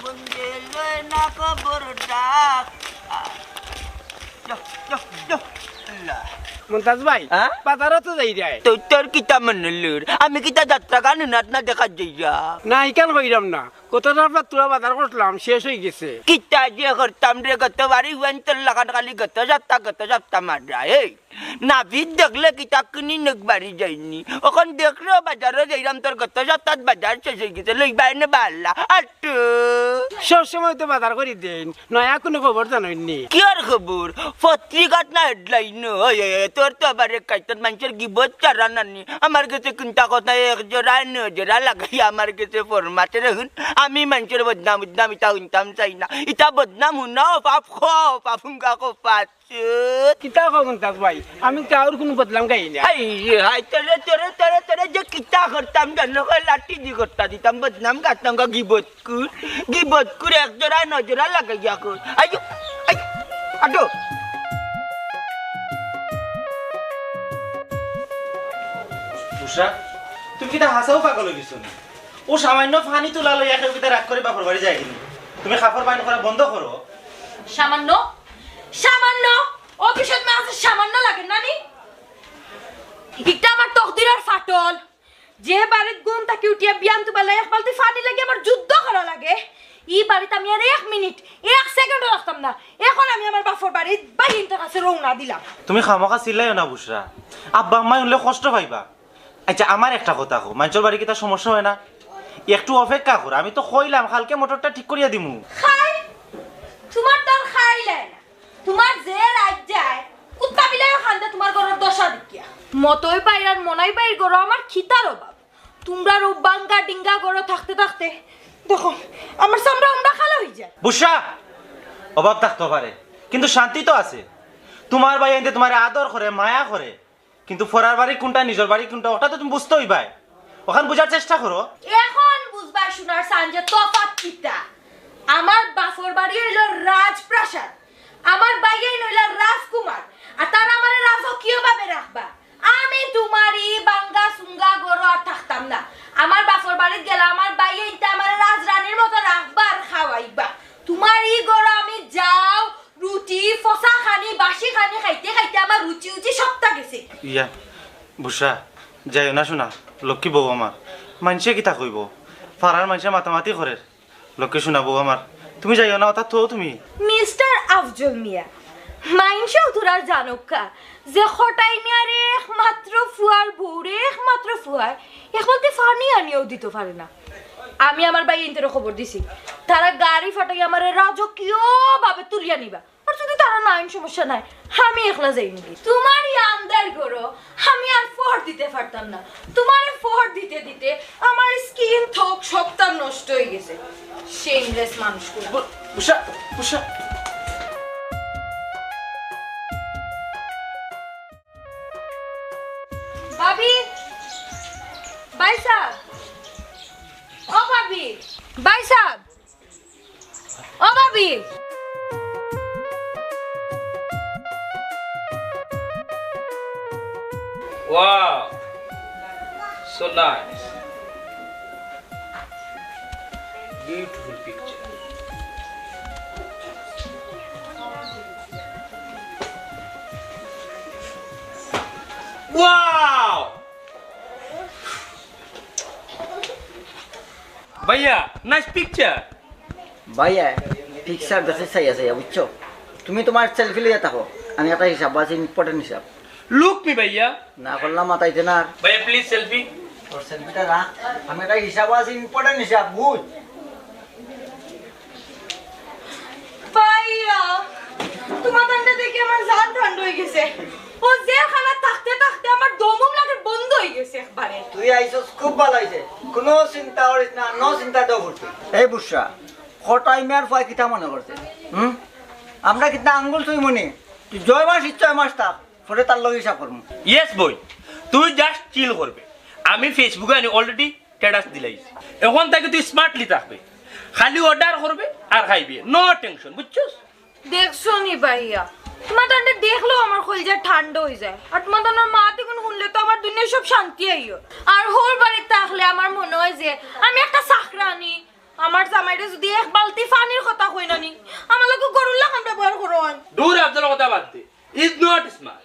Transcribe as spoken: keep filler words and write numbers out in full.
বন্দে লয় না খবর ডাক। আ, যা, যা, যা। আল্লাহ। মুমতাজ ভাই, হ্যাঁ? বাজারো তো যাইরায়। তো তোর কিতা মনে লইর? আমি কিতা যাত্রা গান হুনাত না দেখাত যাইরাম? না, ইখান কইরাম না। গত সপ্তাহ থুড়া বাজার করছিলাম, শেষ অইগেছে। কিতা যে করতাম রে, গতবারই হুয়াইন তোর লাখান খালি গত সপ্তাহ, গত সপ্তাহ মাররা। এই, নাপিত দেখলে কিতা কুনি নেক বাড়ি যায়নি। অখন দেখরেও বাজারো যাইরাম, তোর গত সপ্তাহ বাজার শেষ অইগেছে, লইবায় নে বালা। আট্টু। সব সময় তো বাজার করি দেইন, নয়া কুনু খবর জানইননি? কিয়র খবর? পত্রিকাত না headline? ওই, ওই, ওই, তোর তো আবার এক কাইতাত মানষর গিবত চারা নানি। আমার গেছে কুনতা কথা এক জোড়া নজোড়া লাগাইয়া আমার গেছে ফরমাতে রহুন। আমি মানষর বদনাম উদনাম ইতা হুনতাম চাই না। ইতা বদনাম হুনাও পাপ খো, পাপুঙ্গা খো পাপ। কিতা কও মুমতাজ ভাই, আমি কাউর কুনু বদনাম গাই না। হায় রে হায়, তোরে, তোরে, তোরে, তোরে যে কিতা করতাম জানো, লাঠি দি করতা দিতাম, বদনাম গাতাঙ্গা গিবত কুর, গিবত কুর, এক জোড়া নজোড়া লাগাইয়া কুর। আইও, আইও, আটো। উষা, তুমি কিতা হাছাউ পাগল অইগেছো নি? ও সামান্য পানি তুলা লইয়া কেউ কিতা রাগ করি বাপর বাড়ি যায়গি নি? তুমি কাপড় বাইন করা বন্ধ করো। সামান্য? সামান্য? অফিসত মাঝে সামান্য লাগে না নি? ইটা আমার তকদিরর ফাটল। যে বাড়িত ঘুম থাকি উঠিয়া বিয়ান তুবাইলে এক বালতি পানি লাগি আমার যুদ্ধ করা লাগে, ই বাড়িত আমি আর এক মিনিট, এক সেকেন্ডও রাখতাম না। অখন আমি আমার বাপর বাড়িত বাইনতর কাছে রওনা দিলাম। তুমি খামোখা চিল্লাইও না বুশরা, আব্বা আম্মায় হুনলে কষ্ট পাইবা। আচ্ছা, আমার একটা কথা কও, মানষর বাড়ি কিতা সমস্যা অয় না? একটু অপেক্ষা করো, আমি তো কইলাম কালকে মোটরটা ঠিক করিয়া দিমু। খাই, তুমার তো আর খাইলায় না। তুমার যে রাইত যায়, কুত্তা বিলাইও কান্দে তুমার ঘরর দশা দেখিয়া। মতই ভাইর আর মনাই ভাইর ঘরো আমার খিতার অভাব। তুমরার অউ ভাঙ্গা ডিঙ্গা ঘরো থাকতে থাকতে, দেখো, আমার চামড়া উমড়া কালা অইযায়। বুশরা, অভাব থাকতো পারে, কিন্তু শান্তি তো আছে। তুমার ভাইয়াইন্তে তুমারে আদর করে, মায়া করে, কিন্তু পরার বাড়ি কুনটা, নিজর বাড়ি কুনটা, ওটা তো তুমি বুঝতে অইবায়। অখান বুঝার চেষ্টা করো। অখন বুঝবায় সোনার চান যে তফাত কিতা। আমার বাপর বাড়ি অইলো রাজপ্রাসাদ, আমার ভাইয়াইন অইলা রাজকুমার, আর তারা আমারে রাজকীয় ভাবে রাখবা। আমি তুমার ই ভাঙ্গা চুঙ্গা ঘরো আর থাকতাম না। আমার বাপর বাড়িত গেলে আমার ভাইয়াইন্তে আমারে রাজরানীর মতো রাখবা আর খাওয়াইবা। তুমার ই ঘরো আমি যাও, রুটি, ফসা খানি, বাসি খানি খাইতে খাইতে আমার রুচি উচি সবটা গেছে। ইয়া, বুশরা, যাইও না সোনা, লক্ষ্মী বউ আমার। মানষে কিতা কইবো? পাড়ার মানষে মাতামাতি করের। লক্ষ্মী সোনা বউ আমার, তুমি যাইও না, অতা তো তুমি। মিস্টার আফজল মিয়া, মাইনষেও থুড়া জানউক্কা যে কটাই মিয়ার একমাত্র ফুয়ার বউরে, একমাত্র ফুয়ায় এক বালতি পানি আনিয়াও দিতো পারে না। আমি আমার ভাইয়াইন্তরে খবর দিছি, তারা গাড়ি ফাটাইয়া আমারে রাজকীয় ভাবে তুলিয়া নিবা। আর যুদি তারা নাইন, সমস্যা নাই, আমি একলা যাইমুগি। তুমার ই আন্দাইর ঘরো আমি আর ফর দিতে পারতাম না। তুমারে ফর দিতে দিতে আমার স্কিন থক সবটা নষ্ট অইগেছে। শেমলেস মানুষ কই। বু-, বুশরা, বুশরা। ভাবি, ভাইসাব, ও ভাবি, ভাইসাব। ও ভাবি। Wow, so nice, beautiful picture. Wow! ভাইয়া, nice picture. ভাইয়া, picture দেখি চাইয়া চাইয়া, বুঝছো? তুমি তুমার selfie লইয়া থাকো, আমি একটা হিসাব আছে, important হিসাব। Look me, ভাইয়া। না করলাম মাতাইতে না আর। ভাইয়া, please selfie. তোর selfieটা রাখ, আমি একটা হিসাব আছে, important হিসাব, বুঝ। ভাইয়া, তুমার তানরে দেখি আমার জান ঠান্ডা অইগেছে। ও যে খানা থাকতে থাকতে আমার দমুম লাগে বন্ধ অইগেছে একবারে। তুই আইছস খুব ভালা অইছে, কুনু চিন্তা করিস না, no চিন্তা do করতে। এই বুশরা, কটাই মিয়ার ফুয়ায় কিতা মনে করছে? হুম? আমরা কিতা আঙ্গুল চুইমুনি? তুই জয় মাস ইচ্ছা মাস থাক, পরে তার লগে হিসাব করমু। Yes বই, তুই just chill করবে। আমি Facebook-এ আনি already status দিলাইছি। অখন থাকি তুই smartly থাকবে, খালি order করবে আর খাইবে, no tension, বুঝছস? দেখছো নি ভাইয়া, তুমার তানরে দেখলেও আমার কলিজা ঠান্ডা অইযায়, আর তুমার তানর মাত ইগুন হুনলে তো আমার দুনিয়ার সব শান্তি আইও। আর হউর বাড়িত থাকলে আমার মনে অয় যে আমি একটা চাকরানি, আমার জামাইরে যদি এক বালতি পানির কথা কই না নি, আমার লগে গরুর লাখান ব্যবহার করইন। দূর আফজল, কথা বাদ দে। Is not smart.